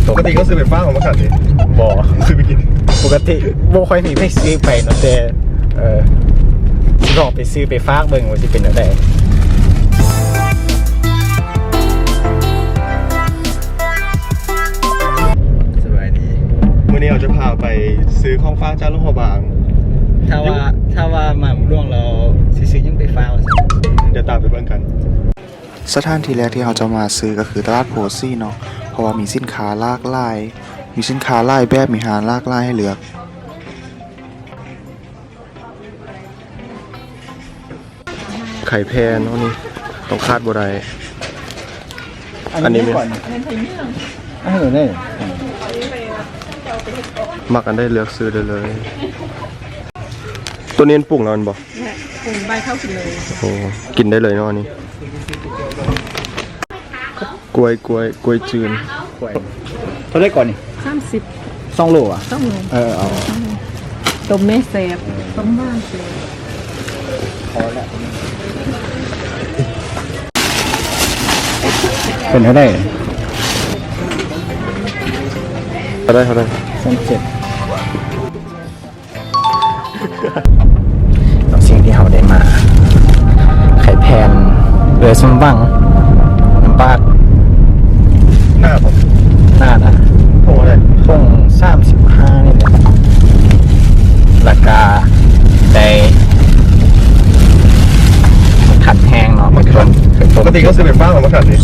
ປົກກະຕິກໍຊື້ໄປຝາກເອົາມາຂາຍເດ້. ບໍ່ ຊື້ໄປກິນ. ປົກກະຕິບໍ່ຄ່ອຍມີໃຜຊື້ໄປເນາະ ແຕ່ ເອີ ຊິລອງໄປຊື້ໄປຝາກເບິ່ງວ່າຊິເປັນແນວໃດ. ສະບາຍດີ. ມື້ນີ້ເຮົາຈະພາໄປຊື້ຂອງຝາກຈາກຫຼວງພະບາງ. ຖ້າວ່າ ຖ້າວ່າມາຫຼວງແລ້ວຊິຊື້ຫຍັງໄປຝາກວ່າຊັ້ນ. ດຽວຕາມໄປເບິ່ງກັນ. ສະຖານທີ່ແລກທີ່ເຮົາຈະມາຊື້ກໍຄືຕະຫຼາດໂພຊີເນາະ ເພາະວ່າມີສິນຄ້າຫຼາກຫຼາຍ ມີສິນຄ້າຫຼາຍແບບ ມີຮ້ານຫຼາກຫຼາຍໃຫ້ເລືອກ. ໄຂ່ແຜ່ນເນາະ ນີ້ຕ້ອງຂາດບໍ່ໄດ້. ອັນນີ້ ອັນນີ້ແມ່ນ ອັນນີ້ ມັກອັນໃດເລືອກຊື້ໄດ້ເລີຍ. ໂຕນີ້ມັນປຸງແລ້ວແມ່ນບໍ່? ແມ່ນ ປຸງໃບເຂົ້າກິນເລີຍ. ໂອ້ ກິນໄດ້ເລີຍເນາະ ອັນນີ້. ກ້ວຍ ກ້ວຍ ກ້ວຍຈືນ. ເທົ່າໃດກ່ອນນີ້? ສາມສິບ. ສອງໂລຫວາ? ສອງໂລ. ເອີ ເອົາ. ຕົ້ມແມ່ແຊບ ຕົ້ມຫວານແຊບ. ພໍແລ້ວ. ເປັນເທົ່າໃດ? ເທົ່າໃດ? ເທົ່າໃດ? ສາມສິບ. ເອົາ ສິ່ງທີ່ເຮົາໄດ້ມາ ໄຂ່ແຜ່ນ ເອື້ອຍສົມຫວັງ ນ້ຳປາດ. ໜ້າບໍ່? ໜ້ານະ. ຖົງເທົ່າໃດ? ຖົງສາມສິບຫ້ານີ້ແຫຼະ. ລາຄາໄດ້ ຄັນແຮງເນາະ. ປົກກະຕິກໍຊື້ໄປຝາກເອົາມາຂາຍເດ້.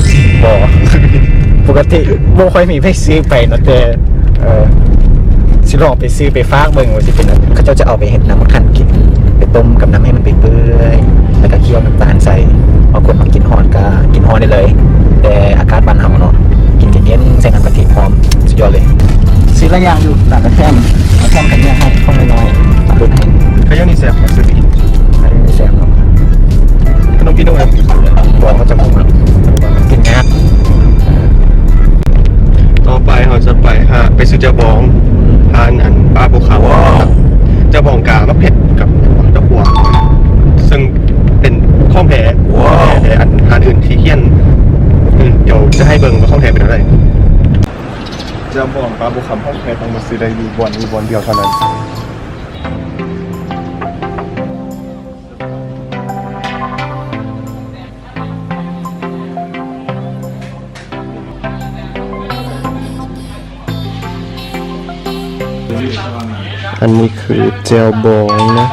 ບໍ່ ປົກກະຕິບໍ່ຄ່ອຍມີໃຜຊື້ໄປເນາະ ແຕ່ ເອີ ຊິລອງໄປຊື້ໄປຝາກເບິ່ງວ່າຊິເປັນແນວໃດ. ເຂົາເຈົ້າຈະເອົາໄປເຮັດນ້ຳໝາກຂັນກິນ ໄປຕົ້ມກັບນ້ຳໃຫ້ມັນເປື່ອຍໆ ແລ້ວກໍຄ້ຽວນ້ຳຕານໃສ່. ບາງຄົນມັກກິນຮ້ອນກໍກິນຮ້ອນໄດ້ເລີຍ ແຕ່ອາກາດບ້ານເຮົາເນາະ ກິນເຢັນໆ ໃສ່ນ້ຳກະທິພ້ອມ ສຸດຍອດເລີຍ. ຊື້ຫຼາຍຢ່າງຢູ່ ຫຼາຍກະແທມ ກະແທມກະຍ່າງໃຫ້ ຂອງນ້ອຍໆ ເບິ່ງໃຫ້. ກະຍ່າງນີ້ແຊບ ຊື້ໄປກິນ. ກະຍ່າງນີ້ແຊບເນາະ. ຂະໜົມອີ່ໜູ ບອກວ່າຈະບໍ່ມັກ ກິນຍາກ. ຕໍ່ໄປເຮົາຈະໄປຫາ ໄປຊື້ແຈ່ວບອງ ຮ້ານອັນປ້າບົວຄຳ. ແຈ່ວບອງກາມາເຜັດກັບດອກບົວ ເຊິ່ງເປັນຂອງແທ້ ແຕ່ອັນຮ້ານອື່ນທີ່ຂຽນ. ອືມ ດຽວຈະໃຫ້ເບິ່ງວ່າຂອງແທ້ເປັນແນວໃດ. ແຈ່ວບອງປ້າບົວຄຳຂອງແທ້ຕ້ອງມາຊື້ໄດ້ຢູ່ບ່ອນນີ້ບ່ອນດຽວເທົ່ານັ້ນ. ອັນນີ້ຄືແຈ່ວບອງນະ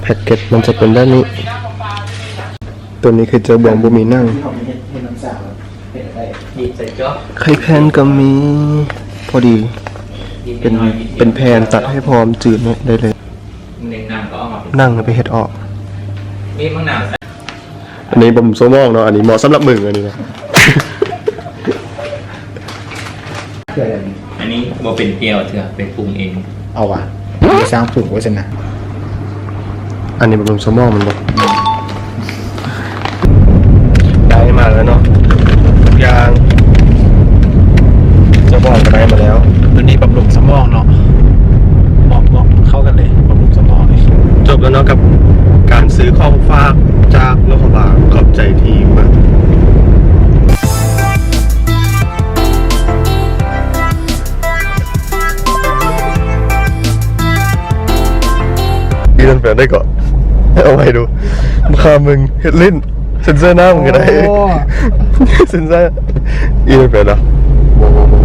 ແພັກເກັດມັນຈະເປັນແບບນີ້. ໂຕນີ້ຄືແຈ່ວບອງບໍ່ມີໜັງ. ໄຂ່ແຜ່ນກໍມີ ພໍດີ ເປັນ ເປັນແຜ່ນຕັດໃຫ້ພ້ອມ ຈືນໄດ້ເລີຍ. ໜັງໄປເຮັດອອກ. ອັນນີ້ບໍ່ສົມອງເນາະ ອັນນີ້ເໝາະສຳລັບມຶງ ອັນນີ້ນະ. ອັນນີ້ບໍ່ເປັນແຈ່ວເທື່ອ ໄປປຸງເອງ. ເອົາຫວາ ໄປສ້າງປຸງໄວ້ຊັ້ນນະ. ອັນນີ້ບຳລຸງສະໝອງແມ່ນບໍ່? ໄດ້ມາແລ້ວເນາະ ທຸກຢ່າງ ສະໝອງກໍໄດ້ມາແລ້ວ. ໂຕນີ້ບຳລຸງສະໝອງເນາະ ເໝາະ ເໝາະ ເຂົ້າກັນເລີຍ ບຳລຸງສະໝອງນີ້. ຈົບແລ້ວເນາະກັບການຊື້ຂອງຝາກຈາກຫຼວງພະບາງ. ຂອບໃຈທີ່ມາ. ອີນັ້ນແປນໄດ້ເກາະ ເອົາໃຫ້ດູ. ມາຄາມມຶງເຮັດຫຼິ້ນ ເຊັນເຊີໜ້າມຶງກໍໄດ້. ໂອ້ ເຊັນເຊີ. ອີນັ້ນແປນລະ ບໍ່ ບໍ່ ບໍ່